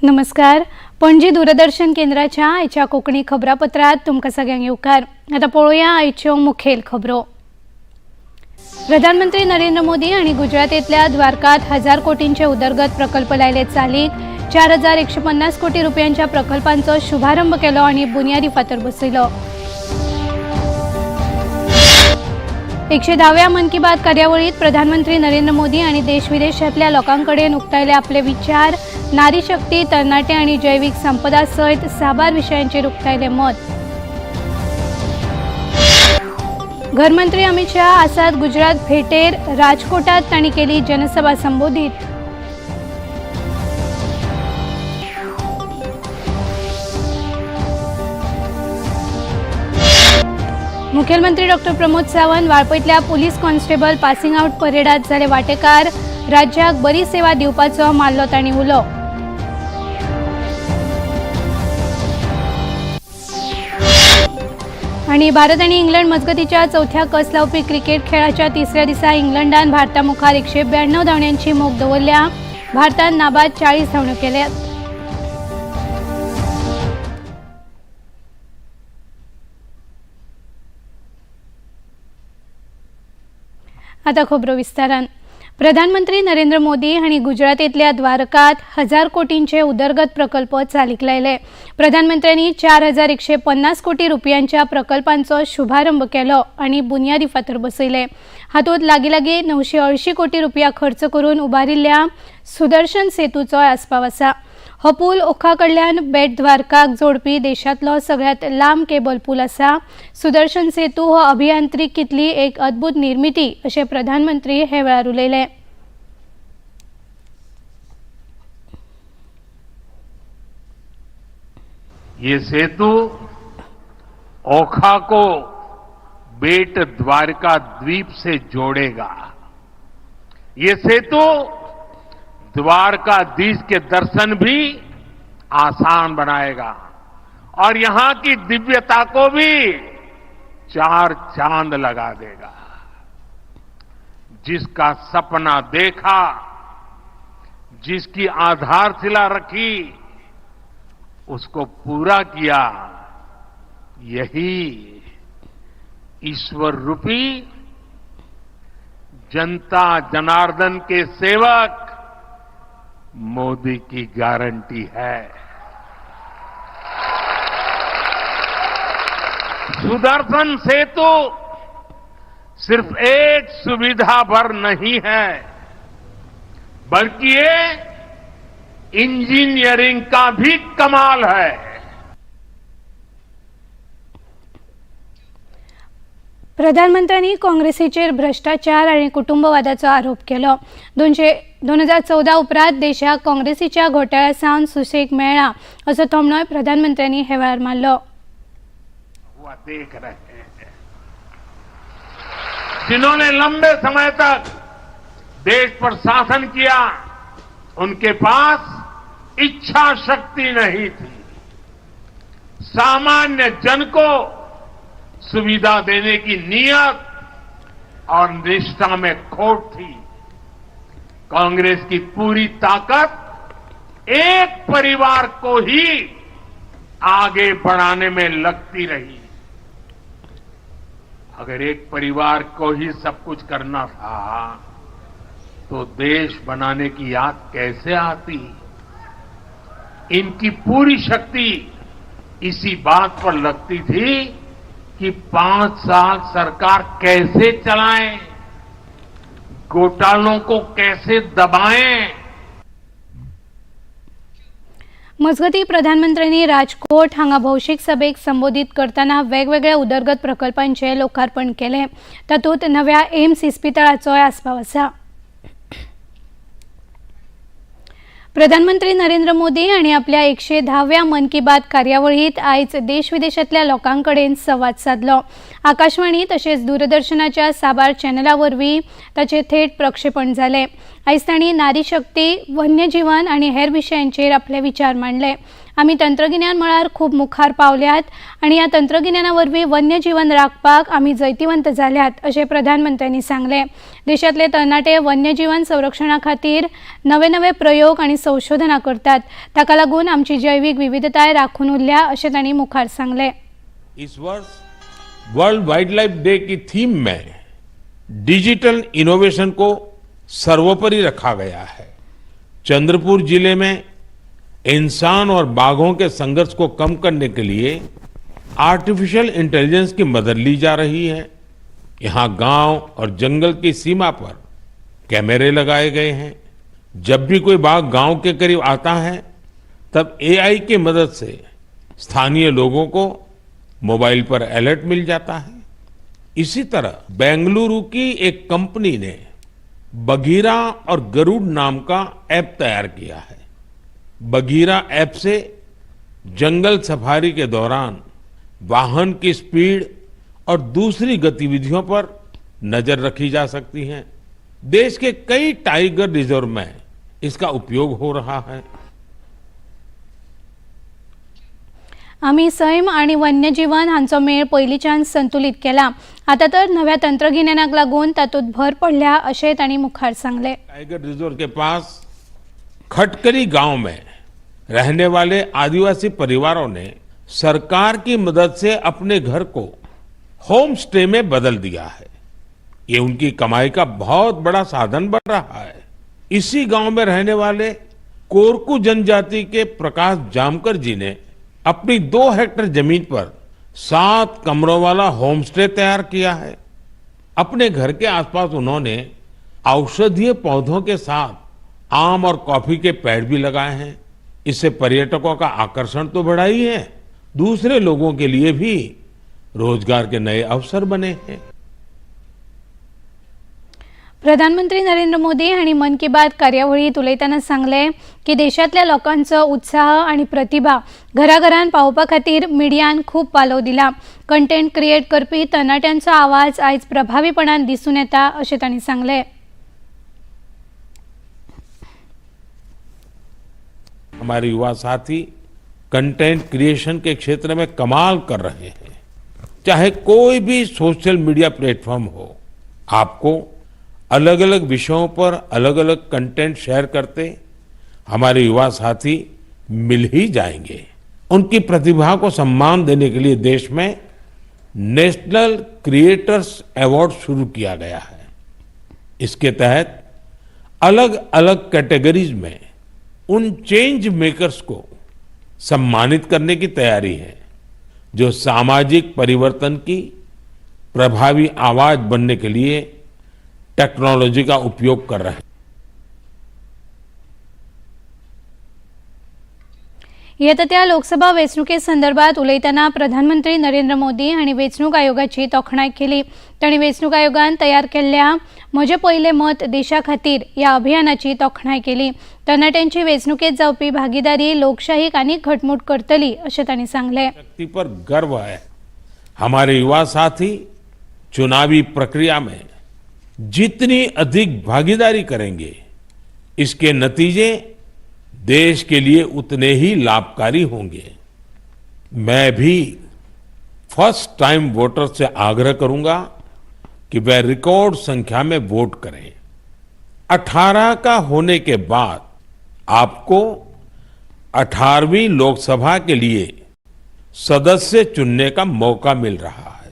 नमस्कार. पणजी दूरदर्शन केंद्राच्या आयच्या कोंकणी खबरापत्रात तुमकां सगळ्यांक येवकार. आतां पळोवया आयच्यो मुखेल खबरो. प्रधानमंत्री नरेंद्र मोदी आनी गुजरातेंतल्या द्वारकात 1000 कोटींचे उदरगत प्रकल्प लायले चालीक. 4150 कोटी रुपयांच्या प्रकल्पांचो शुभारंभ केलो आनी बुन्यादी फातर बसयलो. 110व्या मन की बात कार्यावळीत प्रधानमंत्री नरेंद्र मोदी आनी देश विदेशांतल्या लोकांकडेन उक्तायले आपले विचार. नारी शक्ती, तरणाटे आनी जैवीक संपदा सयत साबार विशयांचेर उक्तायले मत. घरमंत्री अमित शहा आसात गुजरात भेटेर. राजकोटात तांणी केली जनसभा संबोधित. मुखेलमंत्री डॉक्टर प्रमोद सावंत वाळपयतल्या पुलीस कॉन्स्टेबल पासिंग आउट परेडात जाले वाटेकार. राज्याक बरी सेवा दिवपाचो मारलो तांणी उलो. आणि भारत आणि इंग्लंड मजगतीच्या चौथ्या कस लावपी क्रिकेट खेळाच्या तिसऱ्या दिसा इंग्लंडान भारता मुखार 192 धांवड्यांची मोख दवरल्या. भारतान नाबाद 40 धांवड्यो केल्यात. आता खबरो विस्तारान. प्रधानमंत्री नरेंद्र मोदी हांणी गुजरातेंतल्या द्वारकात 1000 कोटींचे उदरगत प्रकल्प चालीक लायले. प्रधानमंत्र्यांनी 4150 कोटी रुपयांच्या प्रकल्पांचो शुभारंभ केलो आनी बुन्यादी फातर बसयले. हातूंत लागीं लागीं 980 कोटी रुपया खर्च करून उबारिल्ल्या सुदर्शन सेतूचोय आस्पाव आसा. हो पूल ओखा कडल्यान बेट द्वारकाक जोडपी देशांतलो सगळ्यांत लांब केबल पूल आसा. सुदर्शन सेतू हो अभियांत्रिकीतली एक अद्भुत निर्मिती अशें प्रधानमंत्री हे वेळार उलयले. ये सेतु ओखा को बेट द्वारका द्वीप से जोड़ेगा. ये सेतु द्वारकाधीश के दर्शन भी आसान बनाएगा और यहां की दिव्यता को भी चार चांद लगा देगा. जिसका सपना देखा, जिसकी आधारशिला रखी, उसको पूरा किया. यही ईश्वर रूपी जनता जनार्दन के सेवक मोदी की गारंटी है. सुदर्शन सेतु सिर्फ एक सुविधा भर नहीं है, बल्कि ये इंजीनियरिंग का भी कमाल है. प्रधानमंत्र्यांनी काँग्रेसीचेर भ्रष्टाचार आनी कुटुंबवादाचो आरोप केलो. 2014 उपरांत देशाक काँग्रेसीच्या घोटाळ्या सावन सुशेग मेळ्ळा असो थोमणोय प्रधानमंत्र्यांनी हे वेळार मारलो. हुआ देख रहे हैं. जिन्होंने लंबे समय तक देश पर शासन किया, उनके पास इच्छा शक्ति नहीं थी. सामान्य जन को सुविधा देने की नीयत और निष्ठा में खोट थी. कांग्रेस की पूरी ताकत एक परिवार को ही आगे बढ़ाने में लगती रही. अगर एक परिवार को ही सब कुछ करना था तो देश बनाने की याद कैसे आती? इनकी पूरी शक्ति इसी बात पर लगती थी कि 5 साल सरकार कैसे चलाएं, घोटालों को कैसे दबाएं. मजगतीं, प्रधानमंत्र्यांनी राजकोट हांगा भौशीक सभेक संबोधीत करतना वेगवेगळ्या उदरगत प्रकल्पांचें लोकार्पण केलें. तातूंत नव्या एम्स इस्पितळाचोय आस्पाव आसा. प्रधानमंत्री नरेंद्र मोदी हांणी आपल्या 110व्या मन की बात कार्यावळीत आयज देश विदेशांतल्या लोकां कडेन संवाद सादलो. आकाशवाणी तशेंच दूरदर्शनाच्या साबार चॅनला वरवीं ताचें थेट प्रक्षेपण जालें. आयज तांणी नारी शक्ती, वन्यजीवन आनी हेर विशयांचेर आपले विचार मांडले. आमी तंत्रगिन्यान मळार खूब मुखार पावल्यात आनी ह्या तंत्रगिन्याना वरवीं वन्यजीवन राखपाक आमी जैतिवंत जाल्यात अशें प्रधानमंत्र्यांनी सांगलें. देशांतले तरणाटे वन्यजीवन संरक्षणा खातीर नवे नवे प्रयोग आनी संशोधनां करतात, ताका लागून आमची जैवीक विविधताय राखून उरल्या अशें तांणी मुखार सांगलें. इस वर्ष वर्ल्ड वाइल्ड लाइफ डे की थीम में डिजिटल इनोवेशन को सर्वोपरि रखा गया है. चंद्रपुर जिले में इंसान और बाघों के संघर्ष को कम करने के लिए आर्टिफिशियल इंटेलिजेंस की मदद ली जा रही है. यहां गांव और जंगल की सीमा पर कैमरे लगाए गए हैं. जब भी कोई बाघ गांव के करीब आता है, तब एआई की मदद से स्थानीय लोगों को मोबाइल पर अलर्ट मिल जाता है. इसी तरह बेंगलुरु की एक कंपनी ने बगीरा और गरुड़ नाम का ऐप तैयार किया है. बगीरा ऐप से जंगल सफारी के दौरान वाहन की स्पीड और दूसरी गतिविधियों पर नजर रखी जा सकती है. देश के कई टाइगर रिजर्व में इसका उपयोग हो रहा है. आमी सैम आनी वन्यजीवन हांचो मेळ पयलींच्यान संतुलीत केला, आतां तर नव्या तंत्रगिन्यानाक लागून तातूंत भर पडल्या अशें तांणी मुखार सांगलें. Tiger reserve K pass Khatkari गांव में रहने वाले आदिवासी परिवारों ने सरकार की मदद से अपने घर को होम स्टे में बदल दिया है. ये उनकी कमाई का बहुत बड़ा साधन बन रहा है. इसी गांव में रहने वाले कोरकू जनजाति के प्रकाश जामकर जी ने अपनी 2 हेक्टेयर जमीन पर 7 कमरों वाला होम स्टे तैयार किया है. अपने घर के आसपास उन्होंने औषधीय पौधों के साथ आम और कॉफी के पेड़ भी लगाए हैं. इससे पर्यटकों का आकर्षण तो बढ़ा ही है, दूसरे लोगों के लिए भी रोजगार के नए अवसर बने हैं. प्रधानमंत्री नरेंद्र मोदी हांणी मन की बात कार्यावळींत उलयतना सांगलें की देशांतल्या लोकांचो उत्साह आनी प्रतिभा घराघरान पावोवपा खातीर मिडियान खूब पालव दिला. कंटेंट क्रिएट करपी तरणाट्यांचो आवाज आयज प्रभावीपणान दिसून येता अशें तांणी सांगलें. हमारे युवा साथी कंटेंट क्रिएशन के क्षेत्र में कमाल कर रहे हैं. चाहे कोई भी सोशल मीडिया प्लेटफॉर्म हो, आपको अलग अलग विषयों पर अलग अलग कंटेंट शेयर करते हमारे युवा साथी मिल ही जाएंगे. उनकी प्रतिभा को सम्मान देने के लिए देश में नेशनल क्रिएटर्स अवार्ड शुरू किया गया है. इसके तहत अलग अलग कैटेगरीज में उन चेंज मेकर्स को सम्मानित करने की तैयारी है, जो सामाजिक परिवर्तन की प्रभावी आवाज बनने के लिए टेक्नोलॉजी का उपयोग कर रहे हैं. येता त्या लोकसभा वेंचणुके संदर्भात उलयतना प्रधानमंत्री नरेंद्र मोदी हांणी वेंचणूक आयोगाची तोखणाय केली. तांणी वेंचणूक आयोगान तयार केल्ल्या "म्हजें पयलें मत देशा खातीर" ह्या अभियानाची तोखणाय केली. तरणाट्यांची वेंचणुकेत जावपी भागीदारी लोकशाहीक आनीक घटमूट करतली अशें तांणी सांगलें. शक्ति पर गर्व है. हमारे युवा साथी चुनावी प्रक्रिया में जितनी अधिक भागीदारी करेंगे, इसके नतीजे देश के लिए उतने ही लाभकारी होंगे. मैं भी फर्स्ट टाइम वोटर से आग्रह करूंगा कि वे रिकॉर्ड संख्या में वोट करें. 18 का होने के बाद आपको 18वीं लोकसभा के लिए सदस्य चुनने का मौका मिल रहा है,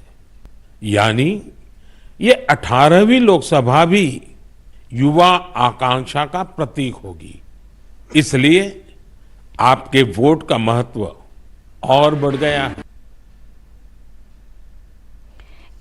यानी ये 18वीं लोकसभा भी युवा आकांक्षा का प्रतीक होगी. इसलिए आपके वोट का महत्व और बढ़ गया है.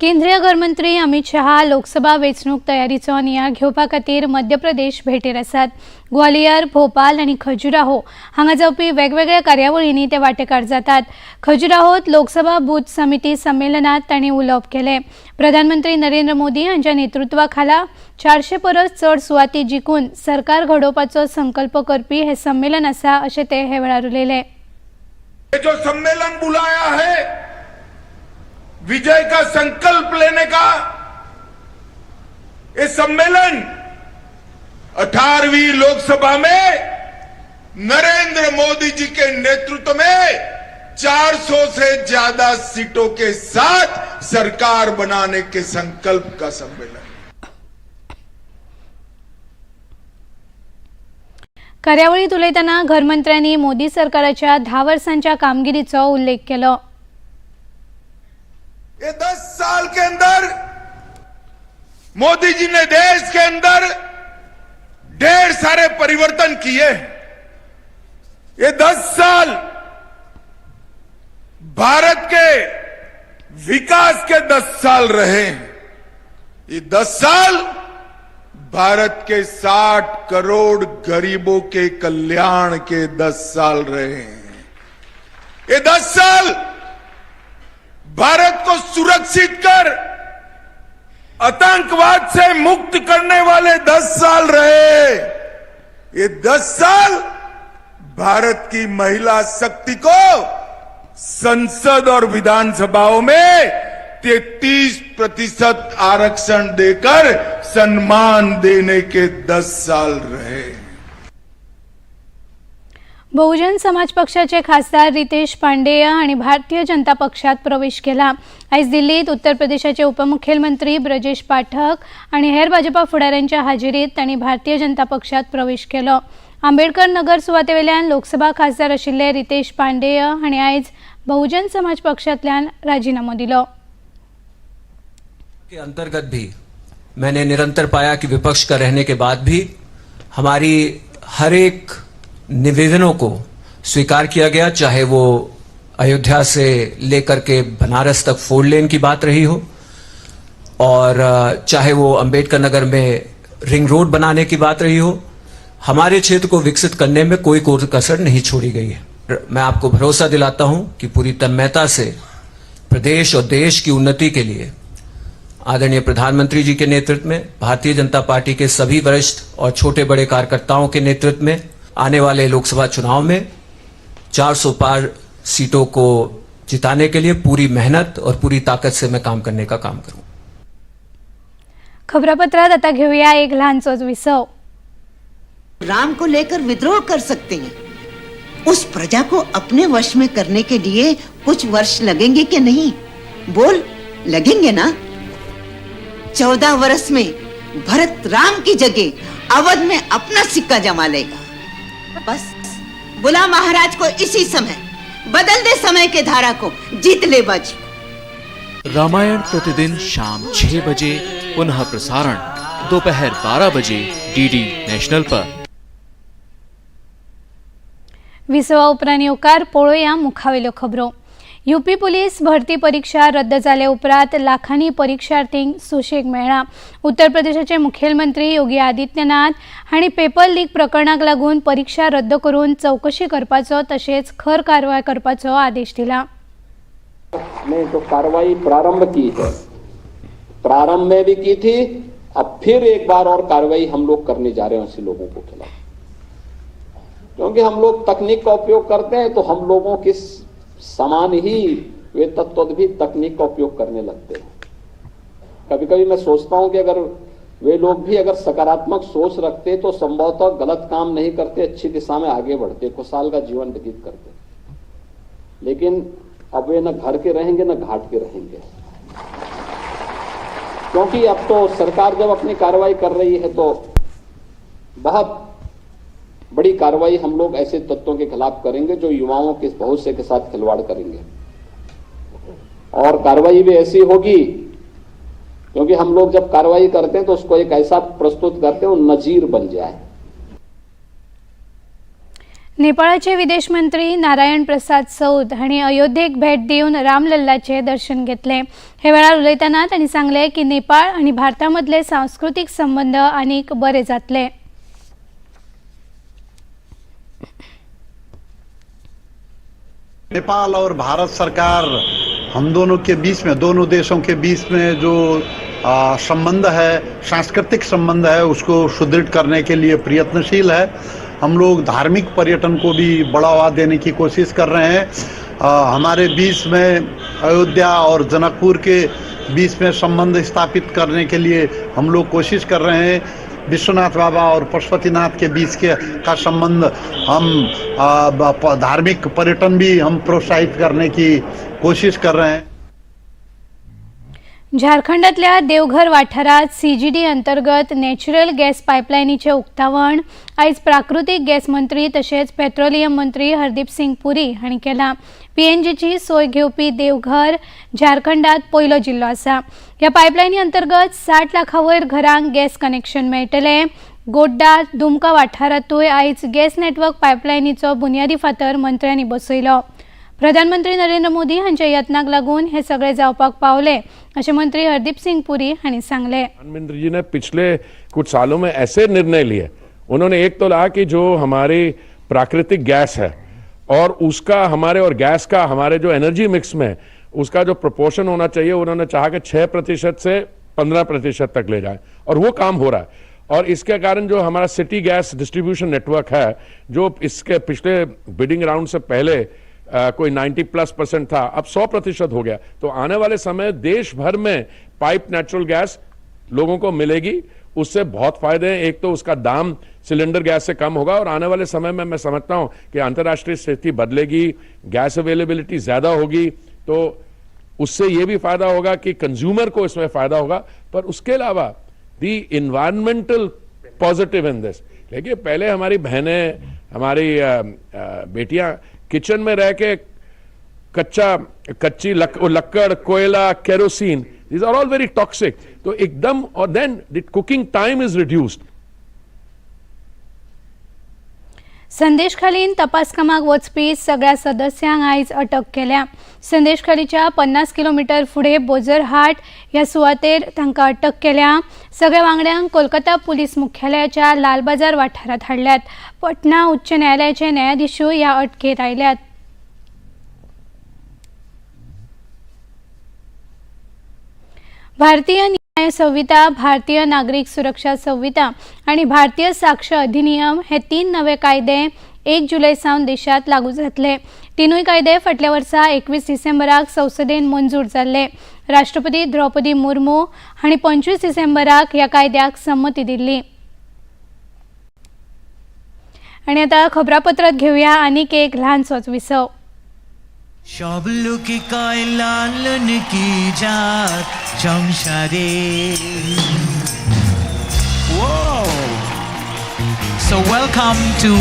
केंद्रीय घरमंत्री अमित शहा लोकसभा वेंचणूक तयारीचो नियाळ घेवपा खातीर मध्य प्रदेश भेटेर आसात. ग्वालियर, भोपाल आनी खजुराहो हांगा जावपी वेगवेगळ्या कार्यावळींनी ते वांटेकार जातात. खजुराहोत लोकसभा बूथ समिती संमेलनात तांणी उलोवप केलें. प्रधानमंत्री नरेंद्र मोदी हांच्या नेतृत्वा खाला 400 परस चड सुवाती जिखून सरकार घडोवपाचो संकल्प करपी हें संमेलन आसा अशें ते हे वेळार उलयले. ये जो सम्मेलन बुलाया है, विजय का संकल्प लेने का, ये सम्मेलन 18वीं लोकसभा में नरेंद्र मोदी जी के नेतृत्व में 400 से ज्यादा सीटों के साथ सरकार बनाने के संकल्प का सम्मेलन। कार्यावळीत उलयतना घरमंत्र्यांनी मोदी सरकाराच्या 10 वर्सांच्या कामगिरीचो उल्लेख केलो। ये 10 साल के अंदर मोदी जी ने देश के अंदर ढेर सारे परिवर्तन किए हैं। ये 10 साल भारत के विकास के 10 साल रहे हैं। ये 10 साल भारत के 60 करोड़ गरीबों के कल्याण के 10 साल रहे हैं। ये 10 साल भारत को सुरक्षित कर आतंकवाद से मुक्त करने वाले 10 साल रहे। ये 10 साल भारत की महिला शक्ति को संसद और विधानसभाओं में 33% आरक्षण देकर सम्मान देने के 10 साल रहे। बहुजन समाज पक्षाचे खासदार रितेश पांडेय हांणी भारतीय जनता पक्षात प्रवेश केला। आयज दिल्लीत उत्तर प्रदेशाचे उपमुखेलमंत्री ब्रजेश पाठक आनी हेर भाजपा फुडाऱ्यांच्या हाजेरीत तांणी भारतीय जनता पक्षात प्रवेश केलो। आंबेडकर नगर सुवातेवेल्यान लोकसभा खासदार आशिल्ले रितेश पांडेय हांणी आयज बहुजन समाज पक्षांतल्यान राजिनामो दिलो। के अंतर्गत भी मैंने निरंतर पाया कि विपक्ष का रहने के बाद भी हमारी हर एक निवेदनों को स्वीकार किया गया, चाहे वो अयोध्या से लेकर के बनारस तक 4 लेन की बात रही हो और चाहे वो अंबेडकर नगर में रिंग रोड बनाने की बात रही हो। हमारे क्षेत्र को विकसित करने में कोई कोर कसर नहीं छोड़ी गई है। मैं आपको भरोसा दिलाता हूं कि पूरी तन्मयता से प्रदेश और देश की उन्नति के लिए आदरणीय प्रधानमंत्री जी के नेतृत्व में, भारतीय जनता पार्टी के सभी वरिष्ठ और छोटे बड़े कार्यकर्ताओं के नेतृत्व में आने वाले लोकसभा चुनाव में 400 पार सीटों को जिताने के लिए पूरी मेहनत और पूरी ताकत से मैं काम करने का काम करूं। खबरापत्रात आता घेऊया एक ल्हानसोच विसव। राम को लेकर विद्रोह कर सकते हैं, उस प्रजा को अपने वश में करने के लिए कुछ वर्ष लगेंगे कि नहीं? बोल, लगेंगे ना? 14 वर्ष में भरत राम की जगह अवध में अपना सिक्का जमा लेगा। बस बुला महाराज को इसी समय, बदल दे समय के धारा को, जीत ले बाजी। रामायण प्रतिदिन शाम 6 बजे, पुनः प्रसारण दोपहर 12 बजे डीडी नेशनल पर। विसवा उपरांत येवकार पळोवया मुखावेल्यो खबरो। यूपी पुलीस भरती परीक्षा रद्द जाले उपरांत लाखांनी परिक्षार्थींक सुशेग मेळ्ळा। उत्तर प्रदेशाचे मुखेलमंत्री योगी आदित्यनाथ हांणी पेपर लीक प्रकरणाक लागून परीक्षा रद्द करून चवकशी करपाचो तशेंच खर कारवाय करपाचो आदेश दिला। ने जो कार्रवाई प्रारंभ की है, प्रारंभ में भी की थी, अब फिर एक बार और कार्रवाई हम लोग करने जा रहे हैं ऐसे लोगों के खिलाफ, क्योंकि हम लोग तकनीक का उपयोग करते हैं तो हम लोगों के समान ही वे तत्व भी तकनीक का उपयोग करने लगते हैं। कभी कभी मैं सोचता हूं कि अगर वे लोग भी अगर सकारात्मक सोच रखते तो संभवतः गलत काम नहीं करते, अच्छी दिशा में आगे बढ़ते, खुशहाल का जीवन व्यतीत करते। लेकिन अब वे न घर के रहेंगे न घाट के रहेंगे, क्योंकि अब तो सरकार जब अपनी कार्रवाई कर रही है तो बहुत बड़ी कार्रवाई हम लोग ऐसे तत्वों के खिलाफ करेंगे जो युवाओं के भविष्य के साथ खिलवाड़ करेंगे। और कार्रवाई भी ऐसी होगी, क्योंकि हम लोग जब कार्रवाई करते हैं तो उसको एक ऐसा प्रस्तुत करते हैं वो नजीर बन जाए। नेपाळाचे विदेश मंत्री नारायण प्रसाद सौद हांणी अयोध्येक भेट दिवन रामलल्लाचे दर्शन घेतले। हे वेळार उलयतना तांणी सांगलें की नेपाळ आनी भारता मदले सांस्कृतीक संबंद आनीक बरे जातले। नेपाल और भारत सरकार हम दोनों के बीच में, दोनों देशों के बीच में जो संबंध है, सांस्कृतिक संबंध है, उसको सुदृढ़ करने के लिए प्रयत्नशील है। हम लोग धार्मिक पर्यटन को भी बढ़ावा देने की कोशिश कर रहे हैं। हमारे बीच में अयोध्या और जनकपुर के बीच में संबंध स्थापित करने के लिए हम लोग कोशिश कर रहे हैं। विश्वनाथ बाबा और पशुपतिनाथ के बीच के का संबंध हम धार्मिक पर्यटन भी हम प्रोत्साहित करने की कोशिश कर रहे हैं। झारखंडातल्या देवघर वाठारात सीजीडी अंतर्गत नॅचरल गॅस पायपलायनीचें उक्तावण आयज प्राकृतीक गॅस मंत्री तशेंच पेट्रोलियम मंत्री हरदीप सिंग पुरी हांणी केलां। पीएनजीची सोय घेवपी देवघर झारखंडात पयलो जिल्लो आसा। ह्या पायपलायनी अंतर्गत 60 लाखां वयर घरांक गॅस कनेक्शन मेळटलें। गोड्डा दुमका वाठारांतूय आयज गॅस नेटवर्क पायपलायनीचो बुन्यादी फातर मंत्र्यांनी बसयलो। प्रधानमंत्री नरेंद्र मोदी हांच्या यत्नाक लागून हे सगळे जावपाक पावले अशें मंत्री हरदीप सिंग पुरी हांणी सांगलें। प्रधानमंत्री जी ने पिछले कुछ सालों में ऐसे निर्णय लिए, उन्होंने एक तो कहा कि जो हमारी प्राकृतिक गैस है और उसका हमारे और गैस का हमारे जो एनर्जी मिक्स में उसका जो प्रोपोर्शन होना चाहिए, उन्होंने चाहा कि 6% से 15% तक ले जाए और वो काम हो रहा है। और इसके कारण जो हमारा सिटी गैस डिस्ट्रीब्यूशन नेटवर्क है, जो इसके पिछले बिडिंग राउंड से पहले कोई 90+% था, अब 100% हो गया। तो आने वाले समय देश भर में पाइप नेचुरल गैस लोगों को मिलेगी, उससे बहुत फायदे हैं। एक तो उसका दाम सिलेंडर गैस से कम होगा और आने वाले समय में मैं समझता हूं कि अंतर्राष्ट्रीय स्थिति बदलेगी, गैस अवेलेबिलिटी ज्यादा होगी, तो उससे यह भी फायदा होगा कि कंज्यूमर को इसमें फायदा होगा। पर उसके अलावा the environmental positive in this, देखिए पहले हमारी बहनें, हमारी बेटियां किचन में रह के कच्ची लक्कड़, कोयला, kerosene, these are all very toxic. तो एकदम और then the cooking time is reduced. संदेशखालीन तपास कामाक वचपी सगळ्या सदस्यांक आयज अटक केल्या। संदेशखालीच्या 50 किलोमीटर फुडें बोजरहाट ह्या सुवातेर तांकां अटक केल्या। सगळ्या वांगड्यांक कोलकाता पुलीस मुख्यालयाच्या लालबाजार वाठारांत हाडल्यात। पटना उच्च न्यायालयाचे न्यायाधीशूय ह्या अटकेंत आयल्यात। भारतीय न्याय संहिता, भारतीय नागरिक सुरक्षा संहिता आणि भारतीय साक्ष अधिनियम हे 3 नवे कायदे 1 जुलै सावन देशात लागू जातले। तिनूय कायदे फाटल्या वर्सा 21 डिसेंबराक संसदेन मंजूर जाल्ले। राष्ट्रपती द्रौपदी मुर्मू हांणी 25 डिसेंबराक ह्या कायद्याक संमती दिल्ली। आनी आतां खबरापत्रांत घेवया आनीक एक ल्हानसोच विसव। সব লোকে কয় লালন কি জাত সংসারে। So welcome to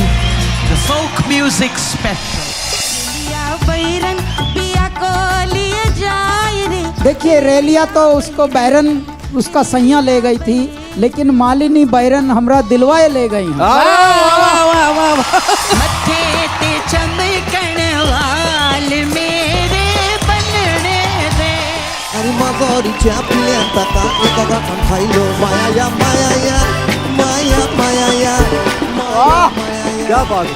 the folk music special. देखिए रेलिया तो उसको बैरन उसका सैया ले गई थी, लेकिन मालिनी बैरन हमरा दिलवाए ले गई। क्या बात।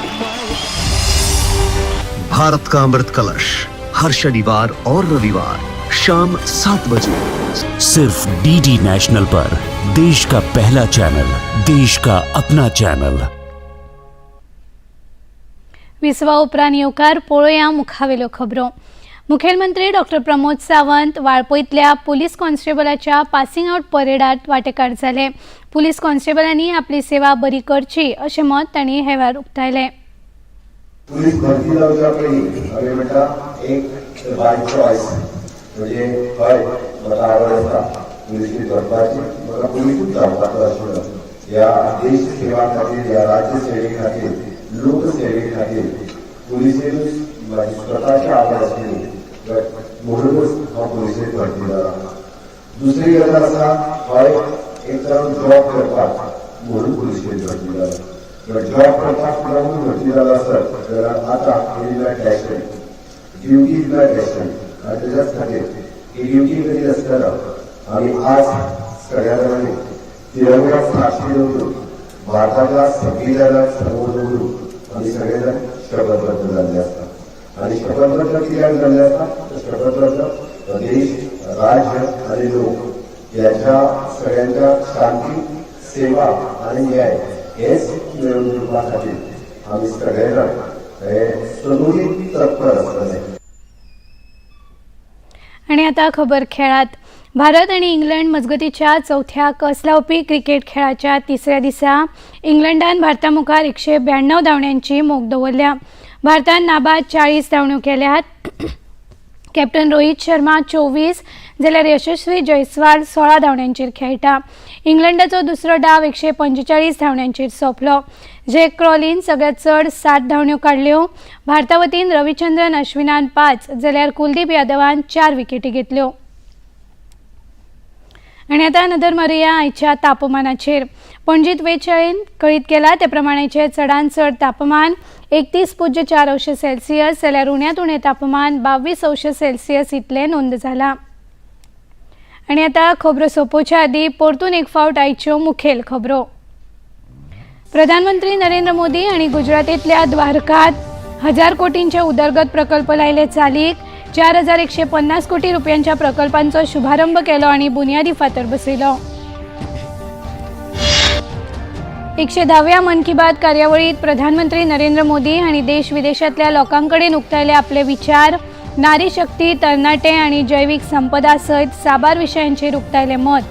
भारत का अमृत कलश हर शनिवार और रविवार शाम 7 बजे सिर्फ डीडी नेशनल पर, देश का पहला चैनल, देश का अपना चैनल। विसवा उपरांत येवकार पळोवया मुखावेल्यो खबरो। मुखेलमंत्री डॉक्टर प्रमोद सावंत वाळपयतल्या पुलीस कॉन्स्टेबलाच्या पासिंग आउट परेडात वांटेकार जाले। पुलीस कॉन्स्टेबलांनी आपली सेवा बरी करची अशें मत तांणी हे वेळार उक्तायलें। पुलीस भरती जावच्या पयलीं हांवें म्हणटा एक बाय चॉयस, म्हणजे हय म्हाका आवड आसा पुलिसीन भरपाची, म्हाका पुलिसूच जावपाचो आशिल्लो। ह्या देश सेवा खातीर, ह्या राज्य सेवे खातीर, लोकसेवे खातीर पुलिसेनूच म्हाजी स्वताची आवड आशिल्ली, म्हणूनच हांव पुलिसेन भरती जाला। दुसरी गजाल आसा, हय एक तर जॉब करपाक म्हणून पुलिसेन भरती जाला, बट जॉब करपाक लागून भरती जाला आसत जाल्यार आतां it is my passion, duty is my passion. आनी तेज्याच खातीर ही ड्युटी करीत आसतना आमी आज सगळ्या जाणांनी तिरंग्याक साक्षी दवरून भारताच्या संविधानाक समोर दवरून आमी सगळे जाण शपथबद्ध जाल्ले आसता। आनी शपथबद्ध कित्याक जाल्ले आसता तर शपथबद्ध देश, राज्य आनी लोक ह्याच्या सगळ्यांच्या शांती, सेवा आनी न्याय हेच मेळोवन दिवपा खातीर आमी सगळे जाण हे सदोदीत तत्पर आसतले। आनी आतां खबर खेळात। भारत आनी इंग्लंड मजगतीच्या चवथ्या कस लावपी क्रिकेट खेळाच्या तिसऱ्या दिसा इंग्लंडान भारता मुखार 192 धांवड्यांची मोख दवरल्या. भारतान नाबाद 40 धांवड्यो केल्यात. कॅप्टन रोहीत शर्मा 24 जाल्यार यशस्वी जयस्वाल 16 धांवड्यांचेर खेळटा. इंग्लंडाचो दुसरो डाव 145 धांवड्यांचेर सोंपलो. जॅक क्रॉलीन सगळ्यांत चड 7 धांवड्यो काडल्यो. भारता वतीन रविचंद्रन अश्विनान 5 जाल्यार कुलदीप यादवान 4 विकेटी घेतल्यो. आनी आतां नदर मारुया आयच्या तापमानाचेर. पणजीत वेधशाळेन कळीत केला ते प्रमाणाचें चडांत चड तापमान 31.4 अंश सेल्सियस जाल्यार उण्यांत उणें तापमान 22 अंश सेल्सियस इतलें नोंद जालां. आनी आतां खबरो सोंपोवच्या आदीं परतून एक फावट आयच्यो मुखेल खबरो. प्रधानमंत्री नरेंद्र मोदी आनी गुजरातेंतल्या द्वारकात 1000 कोटींचे उदरगत प्रकल्प लायले चालीक. 4150 कोटी रुपयांच्या प्रकल्पांचो शुभारंभ केलो आनी बुनियादी फातर बसयलो. 110व्या मन की बात कार्यावळीत प्रधानमंत्री नरेंद्र मोदी हांणी देश विदेशांतल्या लोकां कडेन उक्तायले आपले विचार. नारी शक्ती, तरणाटे आनी जैवीक संपदा सयत साबार विशयांचेर उक्तायले मत.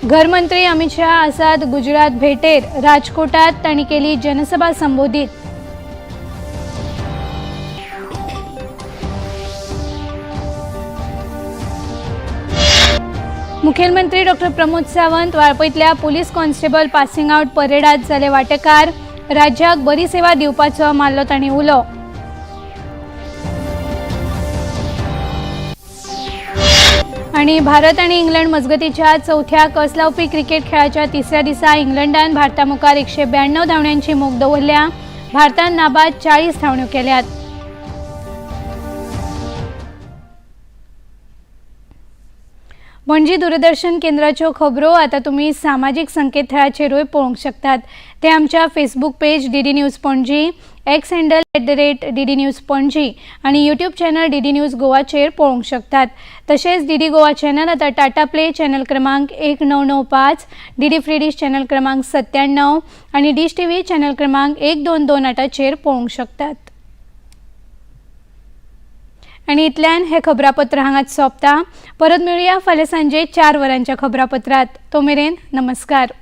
घरमंत्री अमित शाह आसात गुजरात भेटेर. राजकोटात तांणी केली जनसभा संबोधित. मुखेलमंत्री डॉक्टर प्रमोद सावंत वाळपयतल्या पुलीस कॉन्स्टेबल पासिंग आउट परेडात जाले वांटेकार. राज्याक बरी सेवा दिवपाचो मारलो तांणी उलो. आनी भारत आनी इंग्लंड मजगतीच्या चवथ्या कस लावपी क्रिकेट खेळाच्या तिसऱ्या दिसा इंग्लंडान भारता मुखार 192 धांवड्यांची मोख दवरल्या. भारतान नाबाद 40 धांवड्यो केल्यात. पणजी दूरदर्शन केंद्राच्यो खबरो आतां तुमी सामाजीक संकेतथळाचेरूय पळोवंक शकतात. ते आमच्या Facebook page DD news Panaji, X handle @DD news Panaji आनी यूट्यूब चॅनल डीडी न्यूज गोवाचेर पळोवंक शकतात. तशेंच डीडी गोवा चॅनल आतां टाटा प्ले चॅनल क्रमांक 1995, डीडी फ्री डिश चॅनल क्रमांक 97 आनी डिश टीव्ही चॅनल क्रमांक 1228चेर पळोवंक शकतात. आनी इतल्यान हें खबरापत्र हांगाच सोंपता. परत मेळुया फाल्यां सांजे 4 वरांच्या खबरापत्रात. तो मेरेन नमस्कार.